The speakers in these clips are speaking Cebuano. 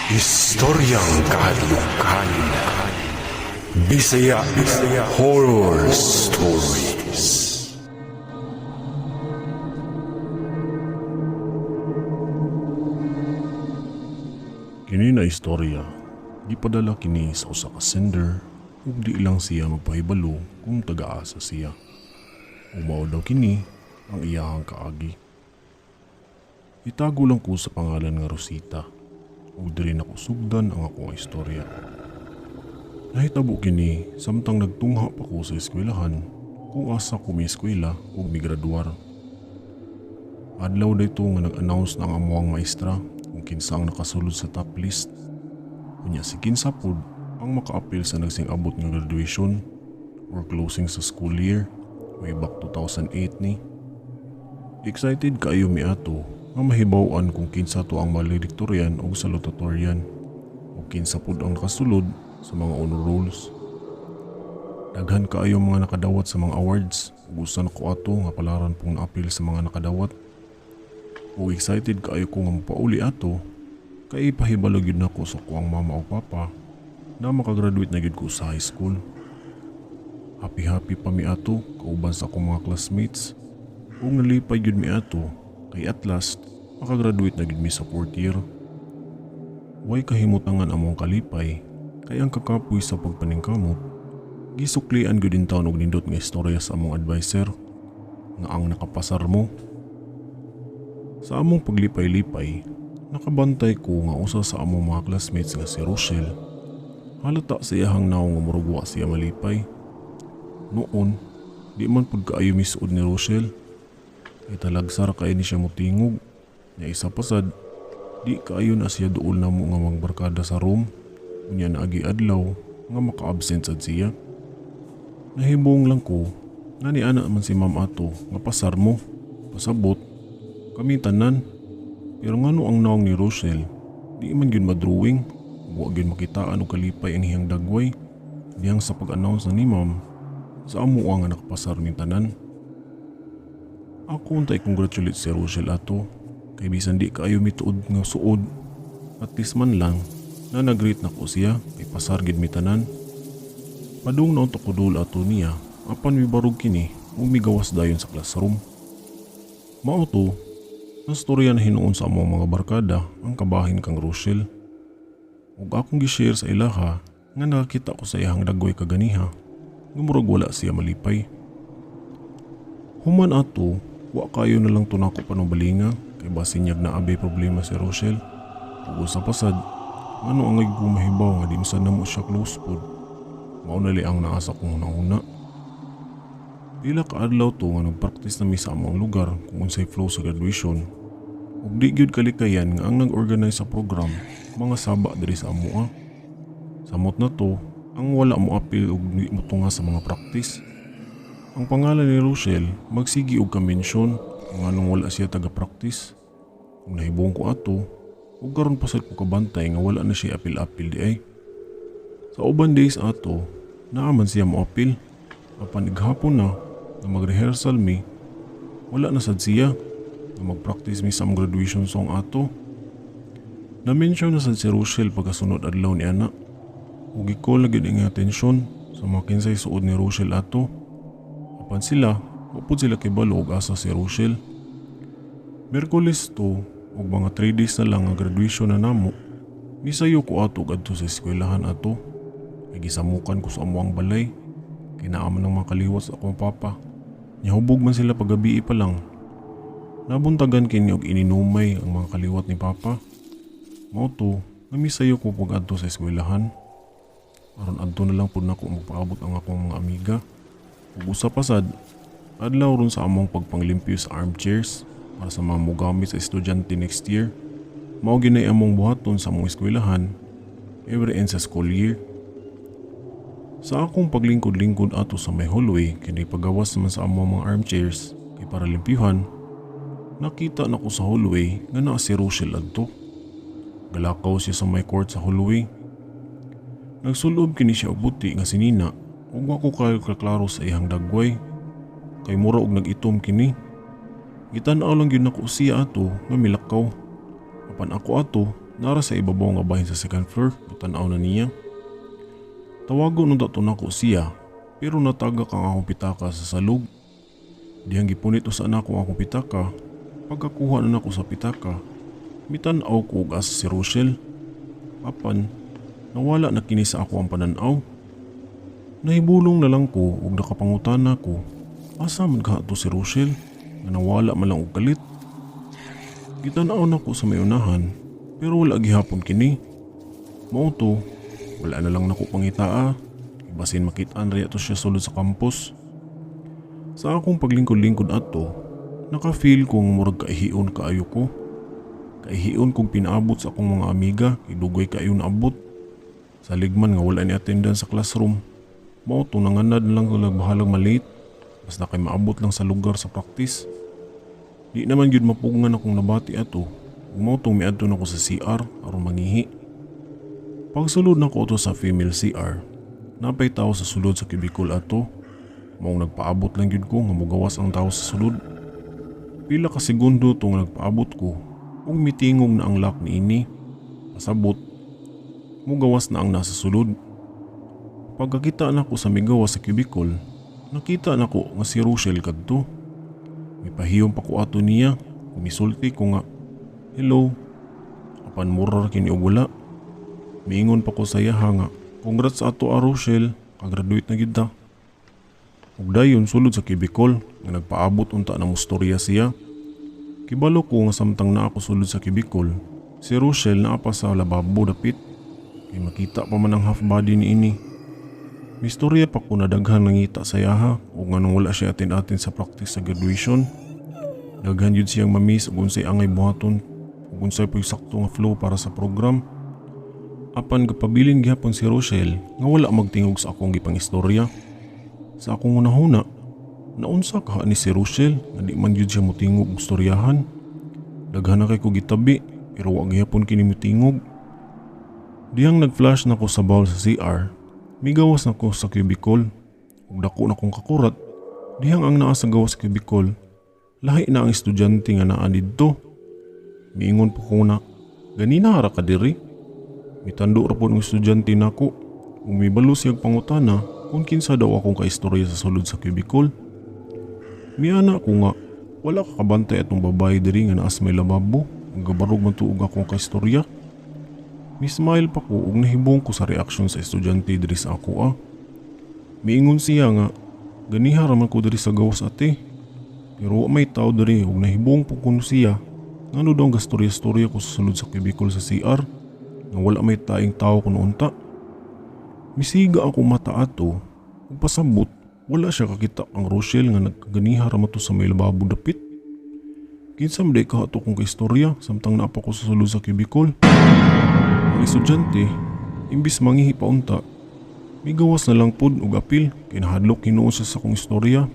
Istoryang kahadlukan. Bisaya Horror Stories. Kini na istorya, gipadala kini sa usa ka sender ug di lang siya magpahibalo kung taga-asa siya. Ug mao daw kini ang iyahang kaagi. Itago lang ko sa pangalan nga Rosita ug diri nako sugdan ang akong istorya. Nahitabo kini samtang nagtungha pa ko sa eskwelahan kung asa ko mi-eskwela ug migraduar. Adlaw dayto nga nag-announce na ang amuang maestra kung kinsa ang nakasulod sa top list. Unya si kinsa pod ang makaapil sa nagsing-abot nga graduation or closing sa school year way back 2008 ni. Excited kaayo mi ato nga mahibaw-an kung kinsa to ang valedictorian og salutatorian ug kinsa pod ang nakasulod sa mga honor rolls. Daghan kaayo mga nakadawat sa mga awards ug usa nako ato nga palaran pong naapil sa mga nakadawat. Ug excited kaayo ko nga mopauli ato kay ipahibalo gyud nako sa kuang mama ug papa na makagraduate na gyud ko sa high school. Happy-happy pa mi ato kauban sa akong mga classmates ug nalipay gyud mi ato kay at last makagraduate na gyud mi sa fourth year. Way kahimutangan among kalipay kay ang kakapoy sa pagpaningkamot gisuklian gyud intawon og nindot nga istorya sa among advisor nga ang nakapasar mo. Sa among paglipay-lipay, nakabantay ko nga usa sa among mga classmates nga si Rochelle. Halata sa iyahang naong nga murag wa siya malipay. Noon, di man pud kaayo misuod ni Rochelle. Kay talagsar kaayo ni siya motingog. Nya isa pa sad, di kaayo na siya duol namo nga magbarkada sa room. Unya naagi adlaw nga maka-absent sad siya. Nahibong lang ko nga niana man si ma'am ato nga pasar mo, pasabot, kami tanan. Pero ngano ang naong ni Rochelle, di man gyud madrawing, wa gyud makitaan og kalipay ang iyang dagway. Dihang sa pag-announce na ni ma'am, sa amo nga nakapasar min tanan. Ako untay congratulate si Rochelle ato, kay bisan di kaayo mituod nga suod, at least man lang na nag-greet nako siya kay pasar gid mi tanan. Padung na unta ko dul ato niya, apan mibarog kini ug migawas dayon sa classroom. Mao to, nastorya na hinuon sa among mga barkada ang kabahin kang Rochelle. Ug akong gi-share sa ilaha nga nakakita ko sa iyang dagway kaganiha, nga murag wala siya malipay. Human ato, wa kayo na lang tunako panubalinga kay basin niyag naabay problema si Rochelle. Ug usa pa sad, ngano ang ko mahibaw nga di masad namo siya close pod. Mao na li ang naasa kong hunahuna. Pila ka adlaw to nga nagpractice na mi sa among lugar kung unsay flow sa graduation. Ug di gyud kalikayan nga ang nag-organize sa program mga saba diri sa amoa. Samot na to ang wala mo apil ug di mo tunga sa mga practice. Ang pangalan ni Rochelle magsigi og ka-mention kung anong wala siya taga-practice. Ug nahibong ko ato ug karon pa sad ko kabantay nga wala na siya apil-apil di ay. Sa uban days ato, naaman siya mo apil. Apan ighapon na nga mag-rehearsal mi, wala na sad siya nga mag-practice mi sa among graduation song ato. Na-mention na sad si Rochelle pagkasunod adlaw ni ana. Ug gi-call na gyud ang atensyon sa mga kinsay suod ni Rochelle ato. Apan sila, wa pud sila kibalo og asa si Rochelle. Miyerkules to ug mga 3 days na lang ang graduation na namo. Misayo ko ato og adto sa eskwelahan ato. Kay gisamukan ko sa amuang balay. Kay naa man ang mga kaliwat sa akong papa. Nihubog man sila paggabi pa lang. Nabuntagan kini og ininumay ang mga kaliwat ni papa. Mao to, nga misayo ko pag adto sa eskwelahan. Aron adto na lang pud nako magpaabot ang akong mga amiga. Ug usa pa sad, adlaw ron sa among pagpanglimpyo sa armchairs para sa mga mogamit sa estudyante next year. Mao ginay among buhaton sa among eskwelahan every end sa school year. Sa akong paglingkod-lingkod ato sa may hallway kini pagawas naman sa among mga armchairs kay para limpyuhan, nakita nako sa hallway nga naa si Rochelle adto. Galakaw siya sa may court sa hallway. Nagsulob kini siya og buti nga sinina ug wa ko kayo kaklaro sa iyang dagway kay mura og nag-itom kini. Gitan-aw lang gyud nako siya ato nga milakaw. Apan ako ato nara sa ibabaw nga bahin sa second floor, tan-aw na niya. Tawagon unta to nako siya, pero natagak ang akong pitaka sa salog. Dihang gipunit usa nako ang akong pitaka, pagkakuha na nako sa pitaka, mitan-aw ko og asa si Rochelle. Apan, nawala na kini sa ako ang pananaw. Nahibulong na lang ko ug nakapangutana ko, asa man kaha to si Rochelle nga nawala man lang og kalit. Gitan-aw nako sa may unahan, pero wala gihapon kini. Mao to, wala na lang nako pangitaa, basin makit-an ra to siya sulod sa campus. Sa akong paglingkod-lingkod ato, naka-feel ko nga murag kaihion kaayo ko. Kaihion kong pinaabot sa akong mga amiga, kay dugay kaayo naabot. Sa ligman nga wala ni attendance sa classroom. Mao to nanganad na lang ko bahalag malate, basta kay maabot lang sa lugar sa practice. Di naman gyud mapugngan akong nabati ato, ug mao tong miadto nako sa CR aron mangihi. Pagsulod nako ato sa female CR, napay tao sa sulod sa cubicle ato. Maong nagpaabot lang gyud ko nga mogawas ang tao sa sulod. Pila ka segundo to nga nagpaabot ko ug mitingog na ang lock niini. Pasabot, mugawas na ang nasa sulod. Pagkakita nako sa migawas sa cubicle, nakita nako nga si Rochelle kadto. Mipahiyom pa ko ato niya, misulti ko nga, "Hello." Apan mura ra kini og wala. Miingon pa ko sa iyaha nga, "Congrats ato a Rochelle, kagraduate na gid ta." Ug dayon sulod sa cubicle nga nagpaabot unta na mustorya siya. Kibalo ko nga samtang naa ko sulod sa cubicle, si Rochelle naa pa sa lababo dapit. Kay makita pa man ang half body niini. Mistorya pa ko na daghan nangita sa iyaha ug nganong wala siya atin-atin sa practice sa graduation. Daghan yun siyang mamiss ug unsay angay buhaton ug unsay po'y sakto nga flow para sa program. Apan gapabilin gihapon si Rochelle nga wala magtingog sa akong gipangistorya. Sa akong hunahuna, naunsa kaha ni si Rochelle nga di man gyud siya motingog og storyahan. Daghan na kay ko gitabi pero wa gihapon kini motingog. Dihang nag-flash na ko sa bowl sa CR, migawas na ko sa cubicle ug dako na kong kakurat. Dihang ang naa sa gawas sa cubicle, lahi na ang estudyante nga naa didto. Miingon po ko na, "Ganina ra ka diri?" Mitando ra po ng estudyante nako ug mibalo siyang pangutana kung kinsa daw akong kaistorya sa sulod sa cubicle. Miana ko nga, "Wala ka kabantay atong babae diri nga naa sa may lababo, ang gabarog man tuog akong kaistorya." Mi-smile pa ko ug nahibong ko sa reaksyon sa estudyante diri sa ako ah. Miingon siya nga, "Ganiha ra man ko diri sa gawas, ate. Pero wa may tao diri," ug nahibong po kuno siya ngano daw ang gastorya-storya ko sa sulod sa cubicle sa CR nga wala may taing tao kuno unta. Misiga ako mata ato ug pasabot wala siya kakita ang Rochelle nga nagkaganiha ra man to sa may lababo dapit. Kinsa man day kaha to kong kaistorya samtang naa pa ko sa sulod sa cubicle? Ang estudyante, imbis mangihi pa unta, migawas na lang pod og apil kay nahadlok hinuon siya sa akong istorya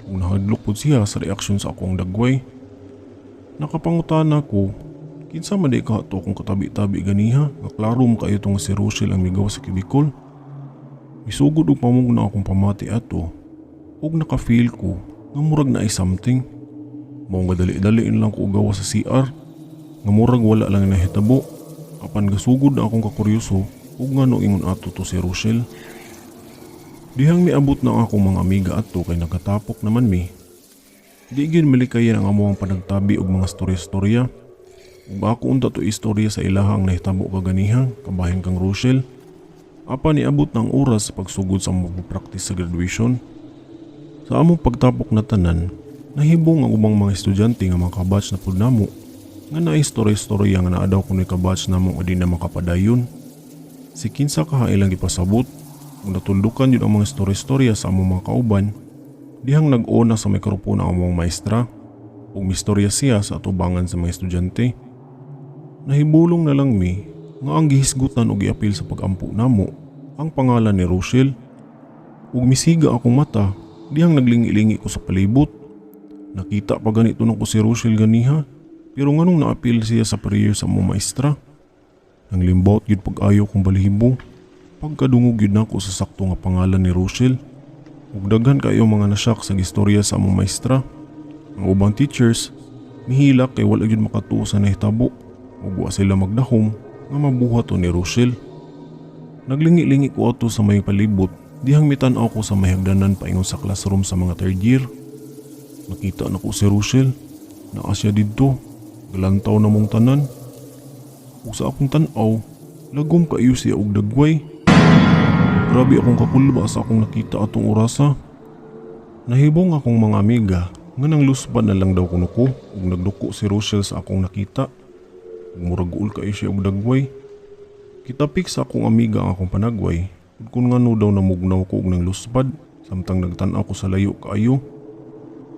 ug nahadlok pod siya sa reaksyon sa akong dagway. Nakapangutana ko, kinsa man day kaha to akong katabi-tabi ganiha nga klaro man kaayo to nga si Rochelle ang migawas sa cubicle? Misugod og pamugna akong pamati ato ug naka-feel ko nga murag naay something. Mao nga dali-dali na lang ko og gawas sa CR nga murag wala lang nahitabo. Apan gasugod na akong kakuryoso ug ngano ingon ato to si Rochelle. Dihang miabot na ang akong mga amiga ato kay nakatapok naman mi. Di gyud malikayan ang among panagtabi og mga storya-storya. Ug ako unta to istorya sa ilaha ang nahitabo kaganiha kabahin kang Rochelle. Apan niabot na ang oras sa pagsugod sa among pagpraktis sa graduation. Sa among pagtapok na tanan, nahibong ang ubang mga estudyante nga mga kabatch na pud namo nga naay storya-storya nga naa daw kuno'y kabatch namo nga di na makapadayon. Si kinsa kaha ilang gipasabot ug natuldukan yun ang mga storya-storya sa among mga kauban dihang nag-ona sa mikropono ang among maestra ug mistorya siya sa atubangan sa mga estudyante. Nahibulong na lang mi nga ang gihisgutan og giapil sa pag-ampo namo ang pangalan ni Rochelle. Ug misiga akong mata dihang naglingi-lingi ko sa palibot. Nakita pa ganito nako si Rochelle ganiha, pero nganong naapil siya sa prayer sa among maestra? Nang limbawt gyud pag-ayo kong balahibo pagkadungog gyud nako sa sakto nga pangalan ni Rochelle. Ug daghan kayo mga nasyak sa gistorya sa among maestra. Ang ubang teachers mihilak kay wala gyud makatuo sa nahitabo ug wa sila magdahom. nga mabuhat to ni Rochelle. Naglingi-lingi ko ato sa may palibot dihang mitan-aw ko sa may hagdanan paingon sa classroom sa mga third year. Nakita na ko si Rochelle. Naa siya didto. Galantaw na mong tanan. Ug sa akong tan-aw, lagom kaayo siya og dagway. Grabe akong kakulba sa akong nakita atong orasa. Nahibong akong mga amiga nga nang lusbad na lang daw kuno ko ug nagduko si Rochelle sa akong nakita. Ug murag guol kaayo siya og dagway. Kitapik sa akong amiga ang akong panagway ug kung ngano daw namugnaw ko og nang lusbad samtang nagtan-aw ko sa layo kaayo.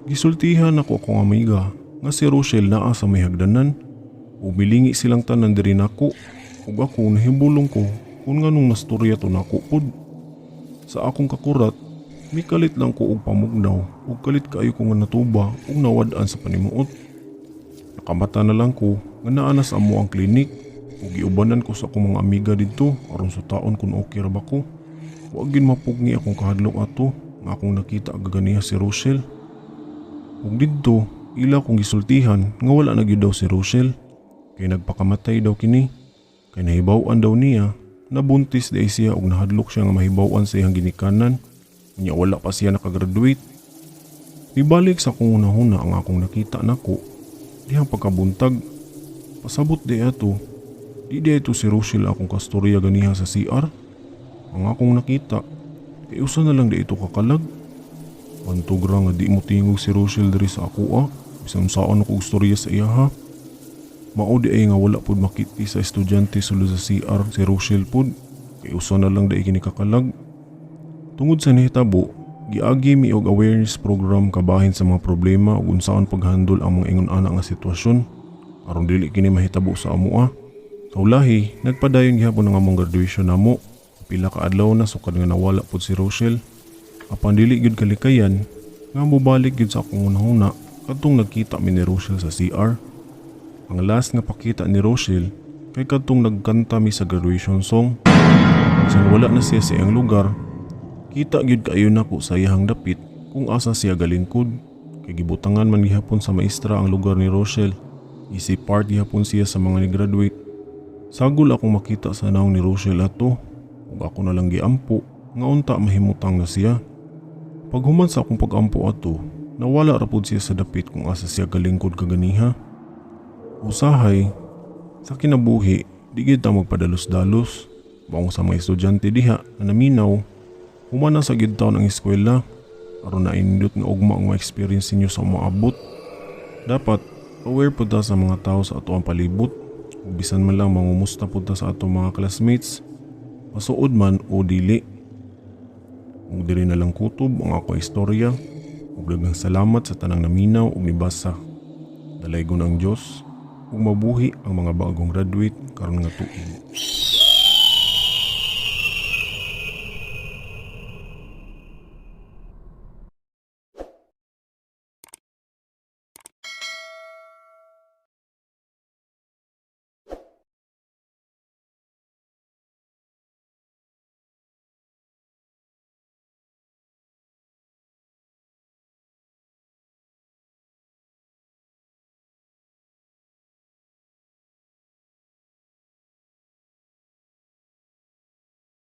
Gisultihan ako akong amiga nga si Rochelle naa sa may hagdanan. Ug milingi silang tanan diri nako ug ako nahibulong ko kung nganong nastorya to nako pod. Sa akong kakurat, mikalit lang ko og pamugnaw ug kalit kaayo ko nga natuba ug nawad-an sa panimuot. Nakamata na lang ko nga naa na sa amo ang klinik ug giubanan ko sa akong mga amiga didto aron sutaon kung okay ra ba ko. Wa gyud mapugni akong kahadlok ato nga akong nakita gaganiha si Rochelle. Ug didto ila kong gisultihan nga wala na gyud daw si Rochelle kay nagpakamatay daw kini kay nahibaw-an daw niya nabuntis di ay siya ug nahadlok siya nga mahibaw-an sa iyang ginikanan unya wala pa siya nakagraduate. Mibalik sa akong hunahuna ang akong nakita nako dihang pagkabuntag. Pasabot di ato, di di ito si Rochelle akong kastorya ganiha sa CR. Ang akong nakita kay usa na lang di ito kakalag. Bantog ra nga di mo tingog si Rochelle diri sa ako ah. Bisan saan ako istorya sa iya ha. Mao di ay nga wala pud makiti sa estudyante sulod sa CR si Rochelle pud. Kay usa na lang di kini kakalag. Tungod sa nahitabo, giagi mi og awareness program kabahin sa mga problema ug unsaon paghandol ang mga ingon ana nga sitwasyon aron dili kini mahitabo sa amoa. Sa ulahi, nagpadayon gihapon ang among graduation namo. Pila ka adlaw na sukad nga nawala pud si Rochelle. Apan dili gyud kalikayan nga mobalik gyud sa akong hunahuna kadtong nagkita mi ni Rochelle sa CR. Ang last nga pakita ni Rochelle kay kadtong nagkanta mi sa graduation song. Bisan wala na siya sa iyang lugar, kita gyud kaayo nako sa iyang dapit kung asa siya galingkod. Kay gibutangan man gihapon sa maestra ang lugar ni Rochelle. Easy part gihapon siya sa mga ni-graduate. Sagol akong makita sa nawong ni Rochelle ato ug ako na lang giampo nga unta mahimutang na siya. Paghuman sa akong pagampo ato, nawala ra pud siya sa dapit kung asa siya galingkod kaganiha. Usahay, sa kinabuhi, di gyud ta magpadalos-dalos. Maong sa mga estudyante diha na naminaw, human na sa gyud taon ang eskwela aron na indot nga ugma ang mga experience ninyo sa umaabot. Dapat aware pud ta sa mga tao sa ato ang palibot. Ug bisan man lang mangumusta pud ta sa atong mga classmates, masuod man o dili. Ug diri na lang kutob ang ako istorya. Ug daghang salamat sa tanang naminaw ug nibasa. Dalaygon ang Dios ug mabuhi ang mga bagong graduate karon nga tuig.